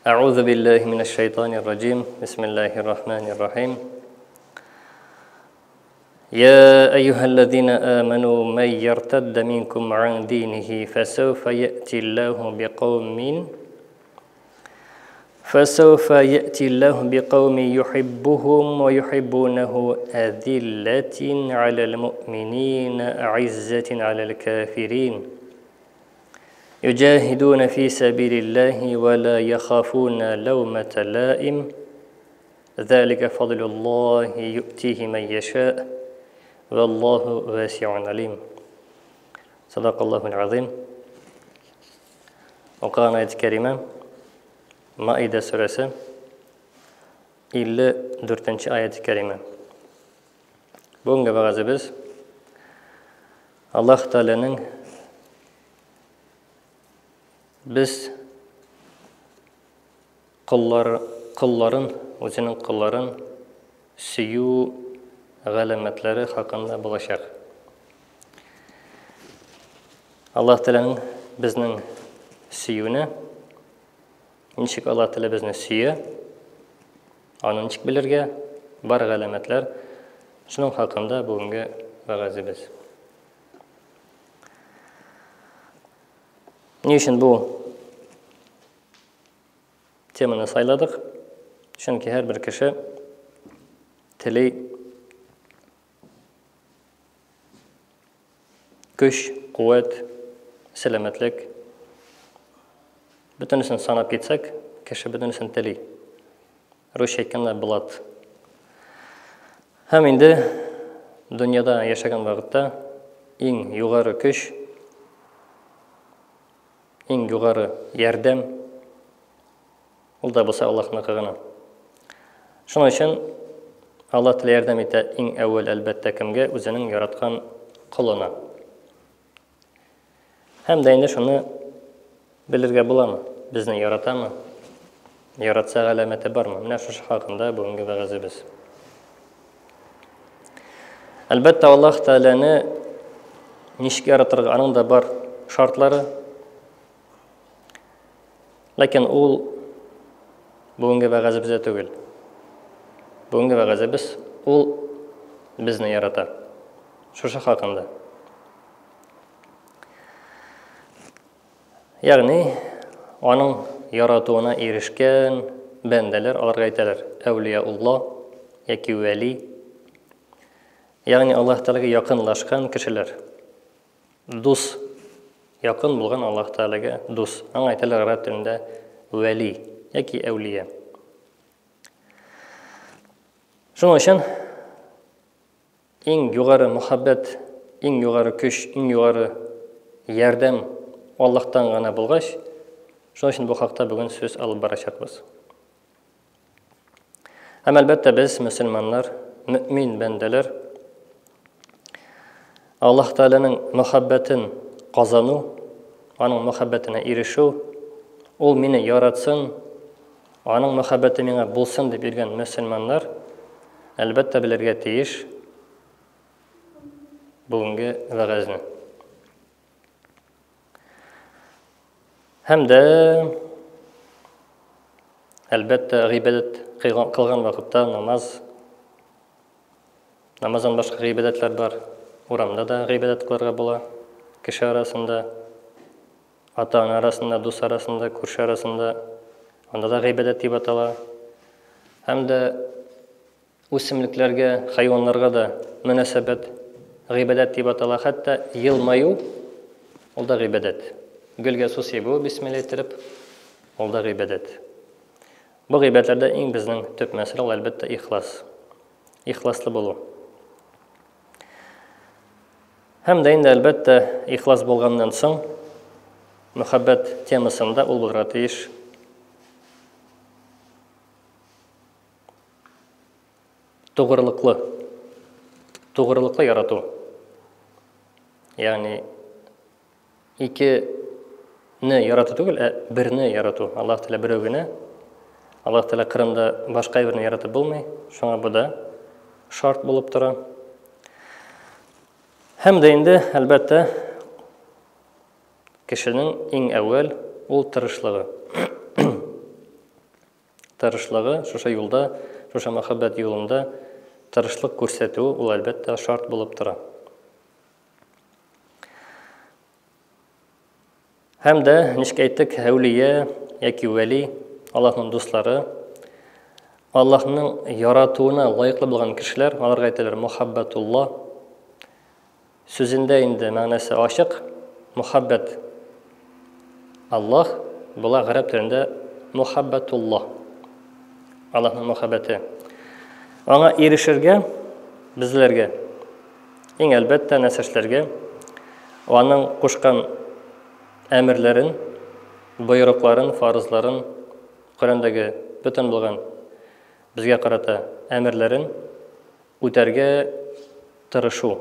أعوذ بالله من الشيطان الرجيم بسم الله الرحمن الرحيم يا أيها الذين آمنوا من يرتد منكم عن دينه فسوف يأتي الله بقوم فسوف يأتي الله بقوم يحبهم ويحبونه أذلة على المؤمنين أعزة على الكافرين يجاهدون في سبيل الله ولا يخافون لومة لائم ذلك فضل الله يؤتيه من يشاء والله واسع عليم صدق الله العظيم Оқыған аят кәрима Маида сүрәсе 54 аят кәрима. Бүгенге вәгазебез Аллаһ Тәгаләнең без коллар, колларын, үзенең колларын сөю галәмәтләре хакында булачак. Аллаһ Тәгаләнең безнең сөюне, ничек Аллаһ Тәгалә безне сөя, аны ничек белергә, бар галәмәтләр, шуның хакында бүгенге вәгазебез. Ни өчен бу теманы сайладык? Чөнки һәрбер кеше тели көч, куәт, сәламәтлек. Бөтенесен санап китсәк, кеше бөтенесен тели. Русча әйткәндә, блат. Һәм инде дөньяда яшәгән вакытта иң югары көч, иң югары ярдәм ул да булса Аллаһныкы гына. Шуның өчен Аллаһ Тәгалә ярдәм итә иң әүвәл әлбәттә кемгә? Үзенең яраткан колына. Һәм дә инде шуны белергә буламы? Безне яратамы? Яратса галәмәте бармы? Менә шушы хакында бүгенге вәгазебез. Әлбәттә, Аллаһ Тәгаләне ничек яратырга, аның да бар шартлары. Ләкин ул бүгенге вәгазебездә түгел. Бүгенге вәгазебез ул безне ярата. Шушы хакында. Ягъни аның яратуына ирешкән бәндәләр аларга әйтәләр әүлияулла яки вәли. Ягъни Аллаһ Тәгаләгә якынлашкан кешеләр. Дус, якын булган Аллаһ Тәгаләгә дус. Аңа әйтәләр гарәп телендә вәли яки әүлия. Шуның өчен Иң югары мөхәббәт, иң югары көч, иң югары ярдәм Аллаһтан гына булгач, шуның өчен бу хакта бүген сүз алып барачакбыз. Һәм әлбәттә без мөселманнар, мөмин бәндәләр Аллаһ Тәгаләнең мөхәббәтен казану, аның мөхәббәтенә ирешү, ул мине яратсын, Аның мәхәббәте миңа булсын дип йөргән мөселманнар, әлбәттә, белергә тиеш бүгенге вәгазьне. Һәм дә әлбәттә гыйбадәт кылган вакытта намаз намаздан башка гыйбадәтләр бар. Урамда да гыйбадәт кылырга була, кеше арасында. Ата-ана арасында, дус арасында, күрше арасында, анда да гыйбадәт дип атала. Һәм дә үсемлекләргә, хайваннарга да мөнәсәбәт гыйбадәт дип атала. Хәтта елмаю ул да гыйбадәт. Гөлгә су сибү, бисмилла әйттереп, ул да гыйбадәт. Бу гыйбадәтләрдә иң безнең төп мәсьәлә ул әлбәттә ихлас. Ихласлы булу. Һәм дә инде, әлбәттә, ихлас булганнан соң, мөхәббәт темасында ул булырга тиеш. Тугрылыклы. Тугрылыклы ярату. Ягъни икене ярату түгел, ә берне ярату. Аллаһ Тәгалә берәү генә. Аллаһ Тәгалә кырында башка әйберне яратып булмый. Шуңа бу да шарт булып тора. Һәм дә инде, әлбәттә, кешенең иң әүвәл ул тырышлыгы. тырышлыгы, шушы юлда, шушы мәхәббәт юлында тырышлык күрсәтүе ул, әлбәттә, шарт булып тора. Һәм дә, ничек әйттек, әүлия яки вәли, Аллаһның дуслары, Аллаһның яратуына лаеклы булган кешеләр, аларга әйтәләр мухаббатулла. Сүзендә инде мәгънәсе ачык, мухаббат Аллаһ була гарәп телендә мухаббатулла. Аллаһның мухаббаты. Аңа ирешергә безләргә иң әлбәттә нәрсә эшләргә? Аның кушкан әмерләрен, боерыкларын, фарызларын, Коръәндәге бөтен булган безгә карата әмерләрен үтәргә тырышу.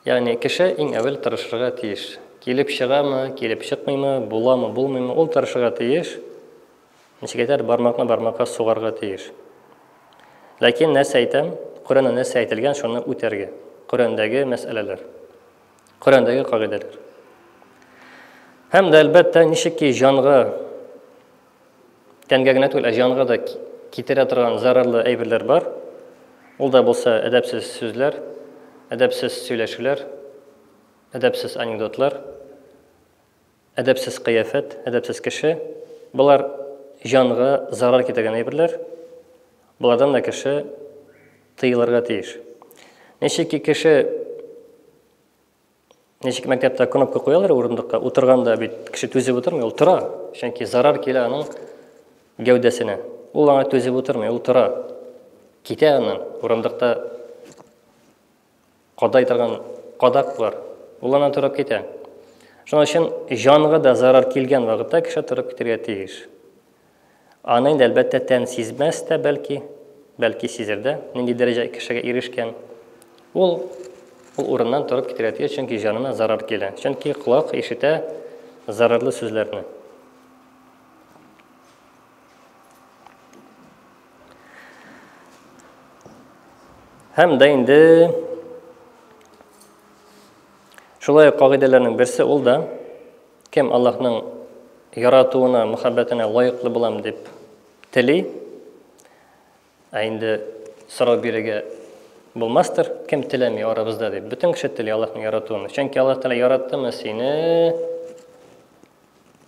Ягъни кеше иң әүвәл тырышырга тиеш. Килеп чыгамы, килеп чыкмыймы, буламы, булмыймы, ул тырышырга тиеш. Ничек әйтәр, бармакны бармакка сугарга тиеш. Ләкин нәрсә әйтәм, Коръәндә нәрсә әйтелгән, шуны үтәргә. Коръәндәге мәсьәләләр. Коръәндәге кагыйдәләр. Һәм дә әлбәттә, ничек ки җанга тәнгә генә түгел, ә җанга да китерә торган зарарлы әйберләр бар. Ул да булса әдәпсез сүзләр, әдәпсез сөйләшүләр, әдәпсез анекдотлар, әдәпсез кыяфәт, әдәпсез кеше. Болар җанга зарар китергән әйберләр. Болардан да кеше тыелырга тиеш. Ничек ки кеше ничек мәктәптә кнопка куялар урындыкка, утырганда бит кеше түзеп утырмый, ул тора, чөнки зарар килә аның гәүдәсенә. Ул аңа түзеп утырмый, ул тора. Китә аннан, урындыкта кадай торган кадак бар. Ул аннан торып китә. Шуның өчен җанга да зарар килгән вакытта кеше торып китәргә тиеш. Аны инде, әлбәттә, тән сизмәс тә, бәлки, бәлки сизер дә, нинди дәрәҗә кешегә ирешкән. Ул ул урыннан торып китәргә тиеш, чөнки җанына зарар килә. Чөнки колак ишетә зарарлы сүзләрне. Һәм дә инде шулай ук кагыйдәләрнең берсе ул да Кем Аллаһның яратуына, мәхәббәтенә лаеклы булам дип тели, ә инде сорау бирергә булмастыр, кем теләми арабызда дип. Бөтен кеше тели Аллаһның яратуын. Чөнки Аллаһ Тәгалә яраттымы сине,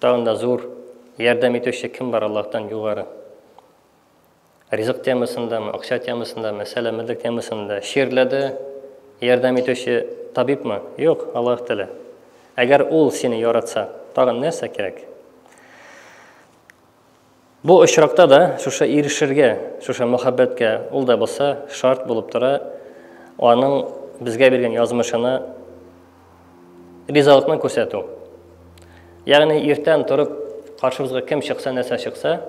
тагын да зур ярдәм итүче кем бар Аллаһтан югары? Ризык темасындамы, акча темасындамы, сәламәтлек темасында чирләде, ярдәм итүче табибмы? Юк, Аллаһ Тәгалә. Әгәр ул сине яратса, тагын нәрсә кирәк? Бу очракта да шушы ирешергә, шушы мәхәббәткә ул да булса шарт булып тора, аның безгә биргән язмышына ризалыкны күрсәтү. Ягъни иртән торып каршыбызга кем чыкса, нәрсә чыкса,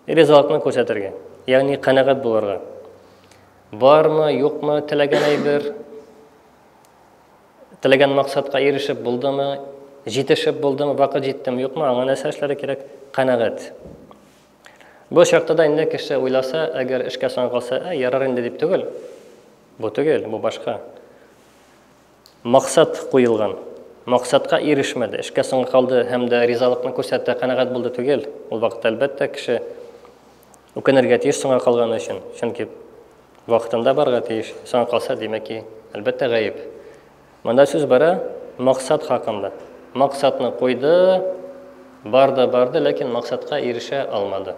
Ризалыкны күрсәтергә, ягъни канәгать булырга. Бармы, юкмы теләгән әйбер, теләгән максатка ирешеп булдымы, җитешеп булдымы, вакыт җиттеме, юкмы, аңа нәрсә эшләргә кирәк? Канәгать. Бу очракта да инде кеше уйласа, әгәр эшкә соңга калса, ә, ярар инде дип түгел. Бу түгел, бу башка. Максат куелган. Максатка ирешмәде, эшкә соңга калды һәм дә ризалыкны күрсәтте, канәгать булды түгел. Ул вакытта, әлбәттә, кеше үкенергә тиеш соңга калганы өчен. Чөнки вакытында барырга тиеш. Соңга калса, димәк ки, әлбәттә, гаеп. Монда сүз бара максат хакында. Максатны куйды, барды, барды, ләкин максатка ирешә алмады.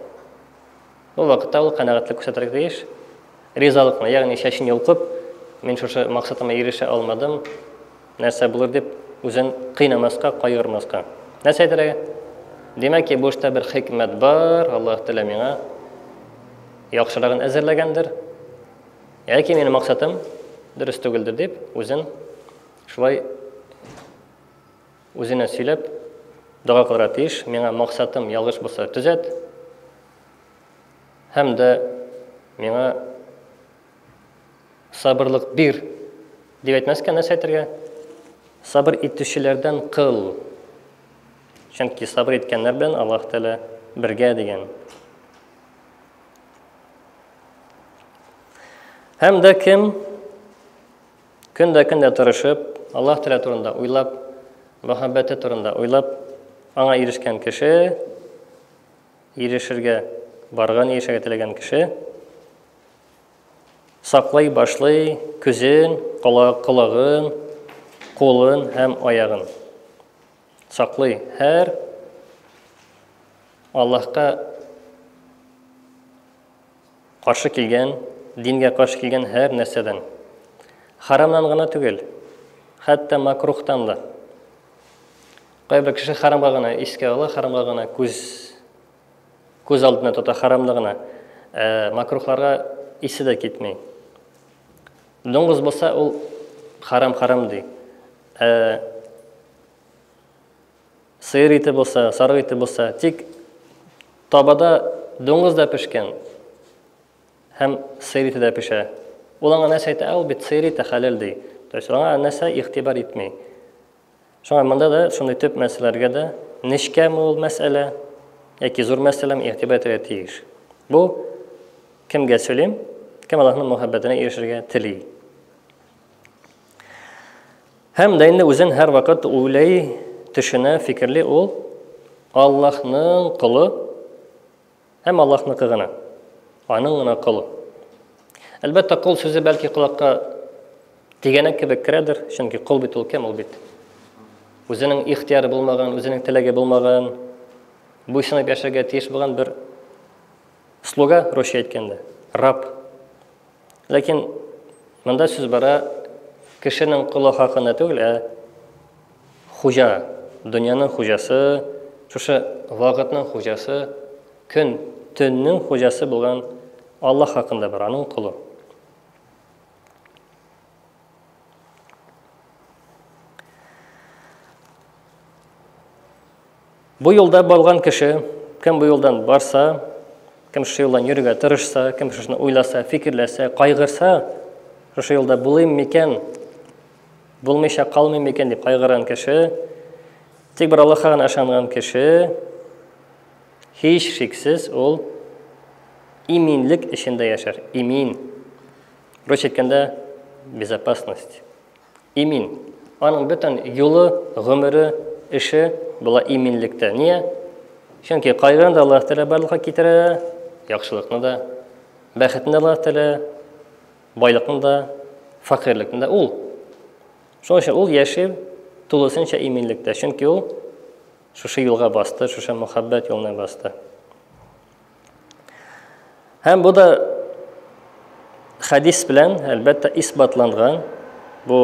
Бу вакытта ул канәгатьлек күрсәтергә тиеш. Ризалыкны, ягъни чәчен йолкып, мин шушы максатыма ирешә алмадым, нәрсә булыр дип үзен кыйнамаска, кайгырмаска. Нәрсә әйтергә? Димәк ки, бу эштә бер хикмәт бар, Аллаһ Тәгалә миңа яхшырагын әзерләгәндер. Яки минем максатым дөрес түгелдер дип, үзен шулай үзенә сөйләп, дога кылырга тиеш. Миңа максатым ялгыш булса, төзәт. Һәм дә миңа сабырлык бир дип әйтмәскә, нәрсә әйтергә? Сабыр итүчеләрдән кыл. Чөнки сабыр иткәннәр белән Аллаһ Тәгалә бергә дигән. Һәм дә кем көн дә көн дә тырышып, Аллаһ Тәгалә турында уйлап, мәхәббәте турында уйлап, аңа ирешкән кеше ирешергә барган, ирешергә теләгән кеше саклый башлый күзен, колагын, кулын һәм аягын. Саклый һәр Аллаһка каршы килгән, дингә каршы килгән һәр нәрсәдән. Харамнан гына түгел, хәтта макрухтан да. Кайбер кеше харамга гына искә ала, харамга гына күз күз алдына тота, харамны гына. Ә макрухларга исе дә китми. Дуңгыз булса, ул харам-харам ди. Ә сыер ите булса, сарык ите булса, тик табада дуңгыз да пешкән һәм сыер ите дә пешә. Ул аңа нәрсә әйтә? Ул бит сыер ите хәләл ди. То есть аңа нәрсә игътибар итми. Шуңа монда да шундый төп мәсьәләләргә дә нечкәме ул мәсьәлә яки зур мәсьәләме игътибар итәргә тиеш. Бу кемгә сөйлим? Кем Аллаһның мәхәббәтенә ирешергә тели. Һәм дә инде үзен һәрвакыт уйлый, төшенә, фикерли ул Аллаһның колы Һәм Аллаһныкы гына. Аның гына колы. Әлбәттә, кол сүзе бәлки колакка тигәнәк кебек керәдер, чөнки кол бит ул кем ул бит? Үзенең ихтияры булмаган, үзенең теләге булмаган, буйсынып яшәргә тиеш булган бер слуга, русча әйткәндә, раб. Ләкин монда сүз бара кешенең колы хакында түгел, ә хуҗа, дөньяның хуҗасы, шушы вакытның хуҗасы, көн, төннең хуҗасы булган Аллаһ хакында бара, аның колы. Бу юлда барган кеше, кем бу юлдан барса, кем шушы юлдан йөрергә тырышса, кем шушыны уйласа, фикерләсә, кайгырса, шушы юлда булыйм микән, булмыйча калмыйм микән дип кайгырган кеше, тик бер Аллаһка гына ышанган кеше, һич шиксез ул иминлек эчендә яшәр. Имин. Русча әйткәндә, безопасность. Имин. Аның бөтен юлы, гомере, эше була иминлектә. Ния? Чөнки кайгыны да Аллаһ Тәгалә барлыкка китерә, яхшылыкны да, бәхетне дә Аллаһ Тәгалә, байлыкны да, фәкыйрьлекне дә ул. Шуның өчен ул яши тулысынча иминлектә, чөнки ул шушы юлга басты, шушы мөхәббәт юлына басты. Һәм бу да хәдис белән, әлбәттә, исбатланган. Бу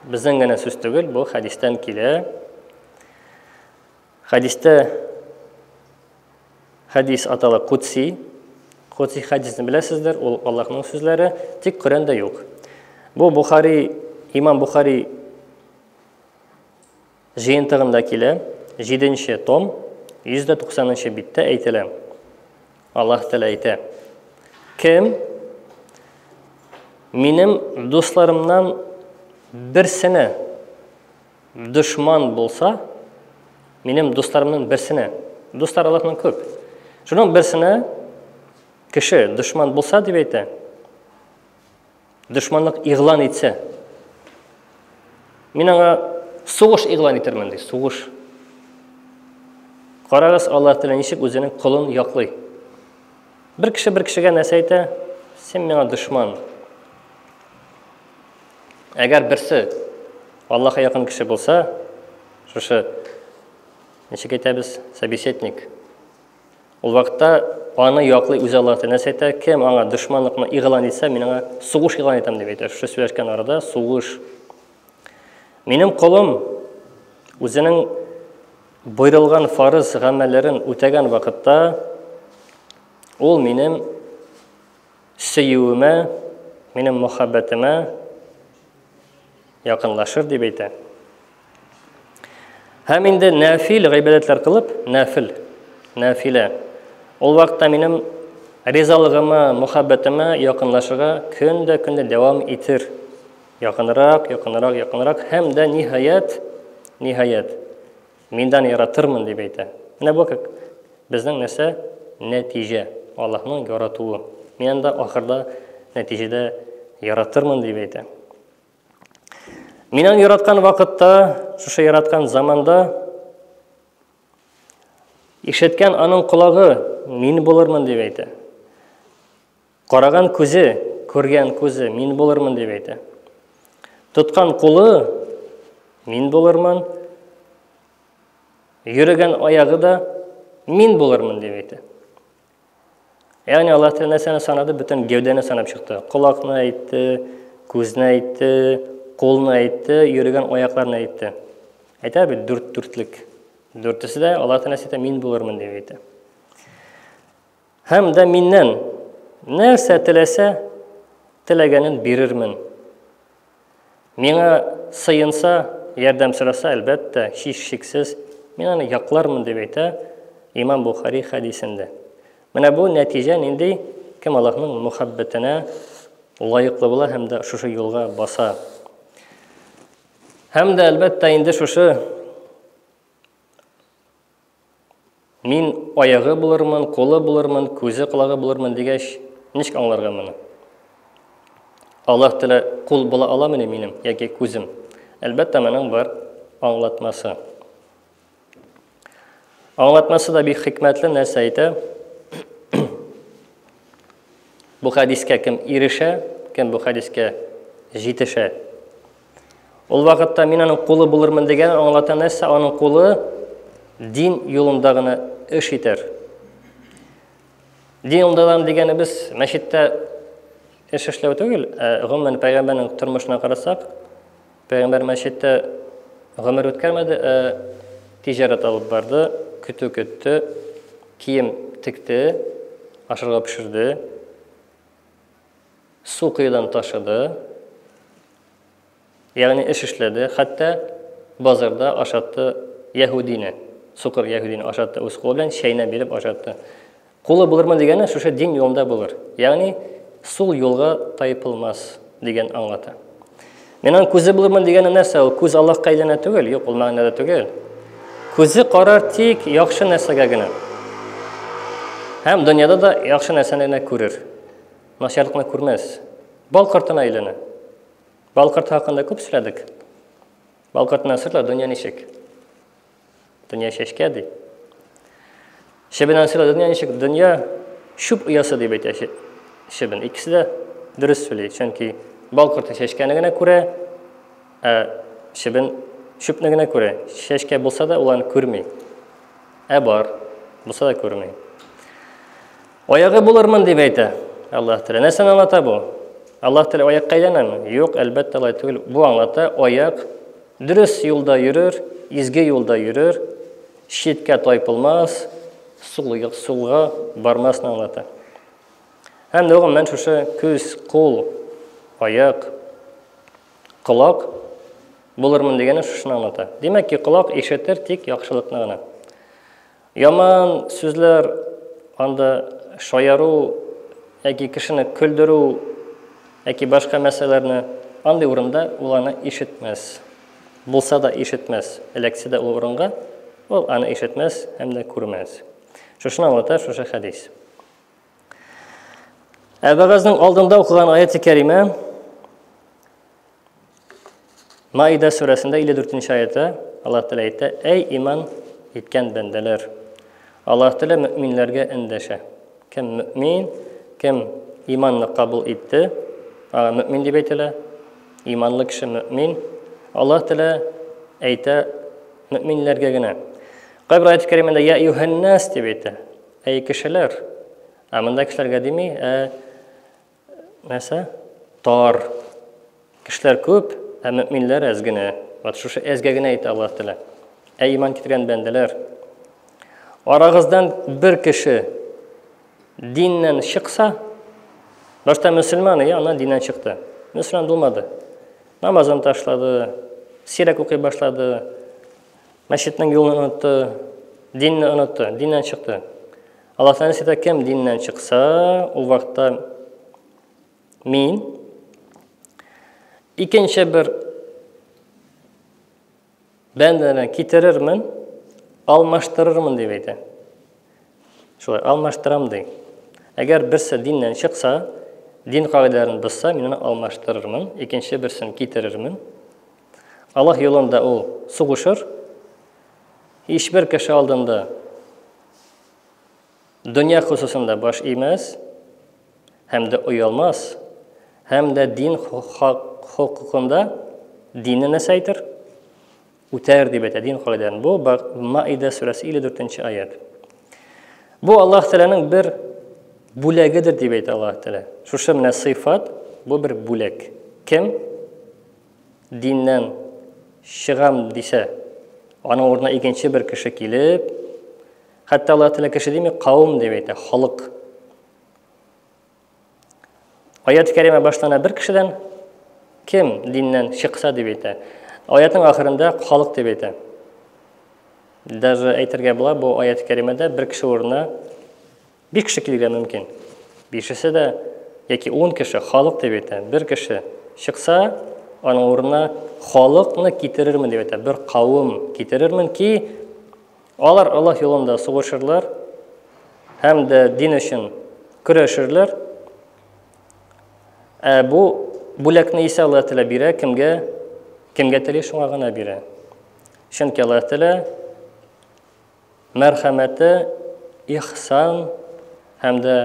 безнең генә сүз түгел, бу хәдистән килә. Хәдистә хәдис атала Кудси. Кудси хәдисне беләсездер, ул Аллаһның сүзләре, тик Коръәндә юк. Бу Бухари, имам Бухари Җыентыгында килә, җиденче том, 190 нчы биттә әйтелә. Аллаһ Тәгалә әйтә: Кем минем дусларымнан берсенә дошман булса, минем дусларымның берсенә, дуслар Аллаһның күп. Шуның берсенә кеше дошман булса дип әйтә, Дошманлык игълан итсә, мин аңа сугыш игълан итермен, ди, сугыш. Карагыз, Аллаһ Тәгалә ничек үзенең колын яклый. Бер кеше бер кешегә нәрсә әйтә? Син миңа дошман. Әгәр берсе Аллаһка якын кеше булса, шушы ничек әйтәбез, собеседник, Ул вакытта аны яклый үзе Аллаһ Тәгалә нәрсә әйтә? Кем аңа дошманлыкны игълан итсә, мин аңа сугыш игълан итәм дип әйтә. Шушы сөйләшкән арада сугыш. Минем колым үзенең боерылган фарыз гамәлләрен үтәгән вакытта ул минем сөюемә, минем мөхәббәтемә якынлашыр дип әйтә. Һәм инде нәфил гыйбадәтләр кылып, нәфил, нәфилә. Ул вакытта минем ризалыгыма, мөхәббәтемә якынлашырга көн дә көн дә дәвам итер. Якынрак, якынрак, якынрак һәм дә ниһаять, ниһаять, миндән яратырмын дип әйтә. Менә бу как безнең нәрсә? Нәтиҗә. Аллаһның яратуы. Мин анда ахырда нәтиҗәдә яратырмын дип әйтә. Мин аны яраткан вакытта, шушы яраткан заманда Ишеткән аның колагы, мин булырмын дип әйтә. Караган күзе, күргән күзе, мин булырмын дип әйтә. Тоткан кулы, мин булырмын. Йөрегән аягы да, мин булырмын дип әйтә. Ягъни Аллаһ Тәгалә нәрсәне санады? Бөтен гәүдәне санап чыкты. Колакны әйтте, күзне әйтте, кулны әйтте, йөрегән аякларны әйтте. Әйтә бит дүрт дүртлек. Дүртесе дә Аллаһ Тәгалә әйтә, мин булырмын дип әйтә. Һәм дә миннән нәрсә теләсә, теләгәнен бирермен. Миңа сыенса, ярдәм сораса, әлбәттә, һичшиксез, мин аны яклармын, дип әйтә Имам Бухари хәдисендә. Менә бу нәтиҗә нинди? Кем Аллаһның мөхәббәтенә лаеклы була һәм дә шушы юлга баса. Һәм дә, әлбәттә, инде шушы Мин аягы булырмын, кулы булырмын, күзе, колагы булырмын дигәч, ничек аңларга моны? Аллаһ Тәгалә кул була аламыни минем яки күзем? Әлбәттә, моның бар аңлатмасы. Аңлатмасы да бик хикмәтле нәрсә әйтә. Бу хәдискә кем ирешә, кем бу хәдискә җитешә? Ул вакытта мин аның кулы булырмын дигән аңлата нәрсә? Аның кулы дин юлында гына эш итәр. Дин юлында гына дигәнебез мәчеттә эш эшләү түгел, ә гомумән пәйгамбәрнең тормышына карасак, пәйгамбәр мәчеттә гомер үткәрмәде, ә тиҗарәт алып барды, көтү көтте, кием текте, ашарга пешерде, Су коедан ташыды, ягъни эш эшләде, хәтта базарда ашатты яһүдине, сукыр яһүдине ашатты, үз кулы белән чәйнәп биреп ашатты. Кулы булырмы дигәне шушы дин юлында булыр. Ягъни сул юлга тайпылмас дигән аңлата. Мин аның күзе булырмын дигәне нәрсә ул? Күз Аллаһка әйләнә түгел, юк, ул мәгънәдә түгел. Күзе карар тик яхшы нәрсәгә генә. Һәм дөньяда да яхшы нәрсәне генә күрер. Начарлыкны күрмәс. Бал кортына әйләнә. Бал корты хакында күп сөйләдек. Бал кортына сорыйлар, дөнья ничек? Дөнья чәчкә ди. Чебеннән сорады, дөнья ничек? Дөнья чүп оясы дип әйтә чебен. Икесе дә дөрес сөйли, чөнки бал корты чәчкәне генә күрә, ә чебен чүпне генә күрә. Чәчкә булса да, ул аны күрми. Ә бар, булса да күрми. Аягы булырмын дип әйтә Аллаһ Тәгалә. Нәрсәне аңлата бу? Аллаһ Тәгалә аякка әйләнәме? Юк, әлбәттә, алай түгел. Бу аңлата, аяк дөрес юлда йөрер, изге юлда йөрер, читкә тайпылмас, сул, сулга бармасны аңлата. Һәм дә гомумән шушы күз, кул, аяк, колак булырмын дигәне шушыны аңлата. Димәк ки, колак ишетер тик яхшылыкны гына. Яман сүзләр, анда шаяру яки кешене көлдерү яки башка мәсьәләләрне андый урында ул аны ишетмәс. Булса да ишетмәс, эләксә дә ул урынга, ул аны ишетмәс һәм дә күрмәс. Шушыны аңлата шушы хәдис. Ә вәгазьнең алдында укыган аяте кәримә Маида сүрәсендә 54 нче аятта Аллаһ Тәгалә әйтә: "Әй иман иткән бәндәләр!" Аллаһ Тәгалә мөэминнәргә эндәшә. Кем мөэмин, кем иманны кабул итте, аңа мөэмин дип әйтелә. Иманлы кеше мөэмин. Аллаһ Тәгалә әйтә мөэминнәргә генә. Кайбер аят кәримәдә я юһәннәс дип әйтә. Әй кешеләр. Ә монда кешеләргә дими, ә Нәрсә? Тар. Кешеләр күп, ә мөминләр әз генә. Вот шушы әзгә генә әйтә Аллаһ Тәгалә. Әй иман китергән бәндәләр! Арагыздан бер кеше диннән чыкса, башта мөселман, я аннан диннән чыкты. Мөселман булмады. Намазын ташлады, сирәк укый башлады, мәчетнең юлын онытты, динне онытты, диннән чыкты. Аллаһ Тәгалә әйтә, кем диннән чыкса, ул вакытта мин икенче бер бәндәне китерермен, алмаштырырмын дип әйтә. Шулай, алмаштырам ди. Әгәр берсе диннән чыкса, дин кагыйдәләрен бозса, мин аны алмаштырырмын, икенче берсен китерермен. Аллаһ юлында ул сугышыр. Һичбер кеше алдында Дөнья хосусында баш имәс һәм дә оялмас, һәм дә дин хокукында динне нәрсә әйтер? Үтәр дип әйтә дин кагыйдәләрен. Бу Маида сүрәсе 54 нче аят. Бу Аллаһ Тәгаләнең бер бүләгедер дип әйтә Аллаһ Тәгалә. Шушы менә сыйфат бу бер бүләк. Кем диннән чыгам дисә, аның урынына икенче бер кеше килеп, хәтта Аллаһ Тәгалә кеше дими, кавым дип әйтә, халык. Аят кәримә башлана бер кешедән, кем диннән чыкса дип әйтә. Аятның ахырында халык дип әйтә. Даже әйтергә була, бу аят кәримәдә бер кеше урынына биш кеше килергә мөмкин. Бишесе дә яки ун кеше халык дип әйтә. Бер кеше чыкса, аның урынына халыкны китерермен дип әйтә. Бер кавым китерермен ки, алар Аллаһ юлында сугышырлар һәм дә дин өчен көрәшерләр. Ә бу бүләкне исә Аллаһ Тәгалә бирә кемгә? Кемгә тели, шуңа гына бирә. Чөнки Аллаһ Тәгалә мәрхәмәте, ихсан һәм дә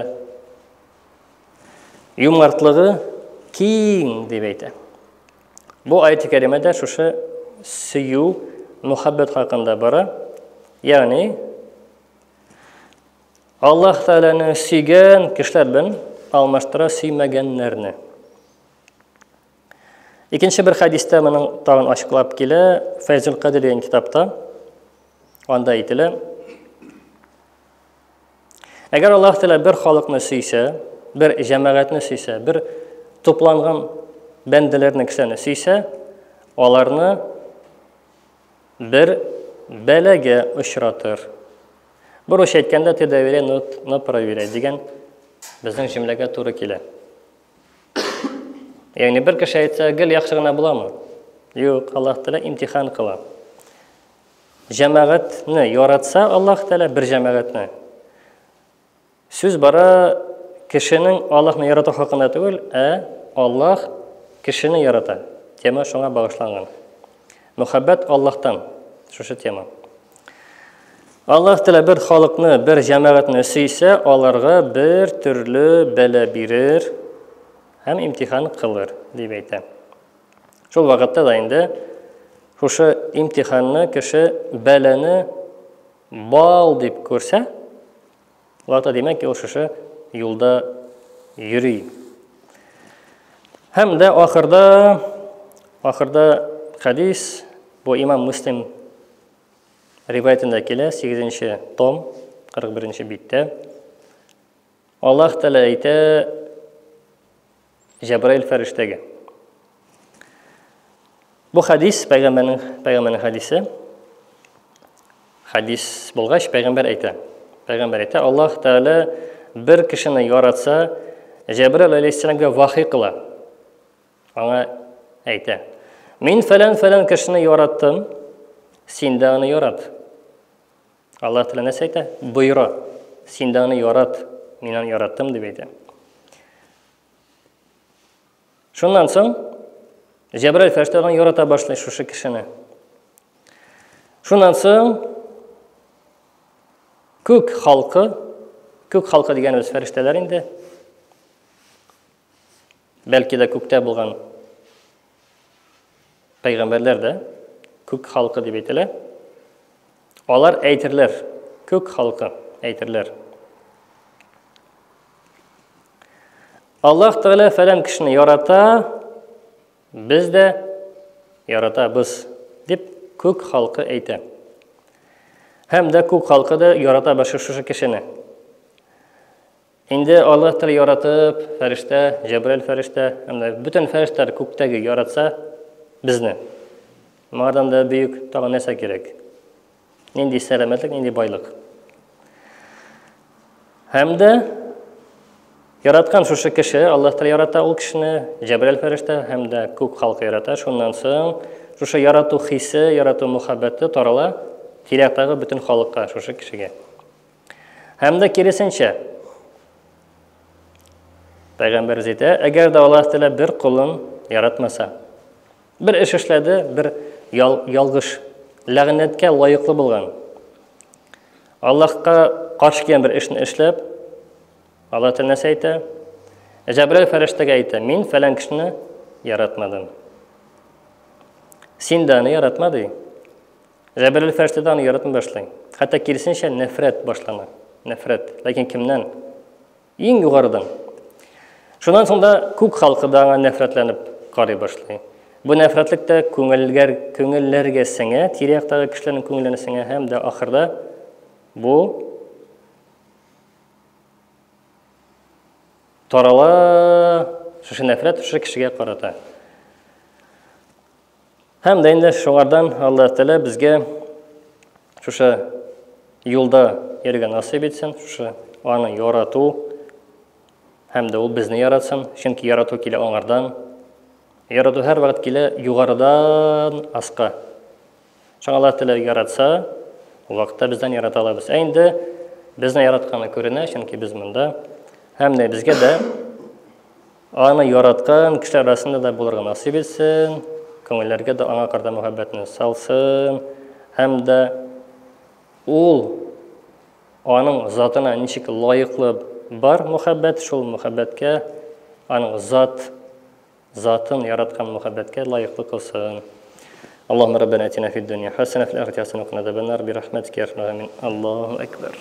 юмартлыгы киң дип әйтә. Бу аят кәримәдә шушы сөю, мөхәббәт хакында бара. Ягъни Аллаһ Тәгаләне сөйгән кешеләр белән алмаштыра сөймәгәннәрне. Икенче бер хәдистә моның тагын ачыклап килә, Фәйзул Кадр дигән китапта. Анда әйтелә: Әгәр Аллаһ Тәгалә бер халыкны сөйсә, бер җәмәгатьне сөйсә, бер тупланган бәндәләрне кешеләрне сөйсә, аларны бер бәлагә очратыр. Бер русча әйткәндә, ты доверяй, но, но проверяй дигән безнең җөмләгә туры килә. Ягъни бер кеше әйтсә, гел яхшы гына буламы? Юк, Аллаһ Тәгалә имтихан кыла. Җәмәгатьне яратса Аллаһ Тәгалә бер җәмәгатьне. Сүз бара кешенең Аллаһны ярату хакында түгел, ә Аллаһ кешене ярата. Тема шуңа багышланган. Мөхәббәт Аллаһтан. Шушы тема. Аллаһ Тәгалә бер халыкны, бер җәмәгатьне сөйсә, аларга бер төрле бәла бирер һәм имтихан кылыр, дип әйтә. Шул вакытта да инде шушы имтиханны кеше бәлане бал дип күрсә, вакытта димәк ки ул шушы юлда йөри. Һәм дә ахырда ахырда хәдис бу имам Муслим риваятендә килә, 8 том, 41 биттә. Аллаһ Тәгалә әйтә Җәбраил фәрештәгә. Бу хадис пәйгамбәрнең пәйгамбәрнең хадисе. Хадис булгач пәйгамбәр әйтә. Пәйгамбәр әйтә, Аллаһ Тәгалә бер кешене яратса, Җәбраил алейһиссәламгә вахи кыла. Аңа әйтә. Мин фәлән-фәлән кешене яраттым, син дә аны ярат. Аллаһ Тәгалә нәрсә әйтә? Боера. Син дә аны ярат. Мин аны яраттым дип әйтә. Шуннан соң Җәбраил фәрештә аны ярата башлый шушы кешене. Шуннан соң күк халкы, күк халкы дигәнебез фәрештәләр инде. Бәлки дә күктә булган пәйгамбәрләр дә күк халкы дип әйтелә. Алар әйтерләр, күк халкы әйтерләр. Аллаһ Тәгалә фәлән кешене ярата, без дә яратабыз, дип күк халкы әйтә. Һәм дә күк халкы да ярата башы шушы кешене. Инде Аллаһ Тәгалә яратып, фәрештә, Җәбраил фәрештә, һәм дә бөтен фәрештәләр күктәге яратса безне. Моңардан да бөек тагын нәрсә кирәк? Нинди сәламәтлек, нинди байлык? Һәм дә яраткан шушы кеше, Аллаһ Тәгалә ярата ул кешене, Җәбраил фәрештә һәм дә күк халкы ярата. Шуннан соң шушы ярату хисе, ярату мөхәббәте тарала тирә-яктагы бөтен халыкка, шушы кешегә. Һәм дә киресенчә, Пәйгамбәребез әйтә, әгәр дә Аллаһ Тәгалә бер колын яратмаса, бер эш эшләде, бер ял, ялгыш, ләгънәткә лаеклы булган. Аллаһка каршы килгән бер эшне эшләп, Аллаһ Тәгалә нәрсә әйтә? Җәбраил фәрештәгә әйтә, мин фәлән кешене яратмадым. Син дә аны яратма, ди. Җәбраил фәрештә дә аны яратмый башлый. Хәтта киресенчә нәфрәт башлана. Нәфрәт. Ләкин кемнән? Иң югарыдан. Шуннан соң да күк халкы да аңа нәфрәтләнеп карый башлый. Бу нәфрәтлек тә күңелгәр, күңелләргә сеңә, тирә-яктагы кешеләрнең күңеленә сеңә һәм дә ахырда бу тарала шушы нәфрәт шушы кешегә карата. Һәм дә инде шуңардан Аллаһ Тәгалә безгә шушы юлда йөрергә насыйп итсен, шушы аны ярату һәм дә ул безне яратсын, чөнки ярату килә аңардан. Ярату һәрвакыт килә югарыдан аска. Шуңа Аллаһ Тәгалә яратса, ул вакытта бездән ярата алабыз. Ә инде безне яратканы күренә, чөнки без монда. Һәм дә безгә дә Аны яраткан кешеләр арасында да булырга насыйп итсен, күңелләргә дә аңа карата мәхәббәтне салсын һәм дә ул аның затына ничек лаеклы бар мөхәббәт, шул мөхәббәткә аның зат затын яраткан мөхәббәткә лаеклы кылсын. Аллаһумма раббана атина фид дөнья хасана фил ахирати хасана ва кина азабан нар би рахматика я архамар рахимин. Аллаһу акбар.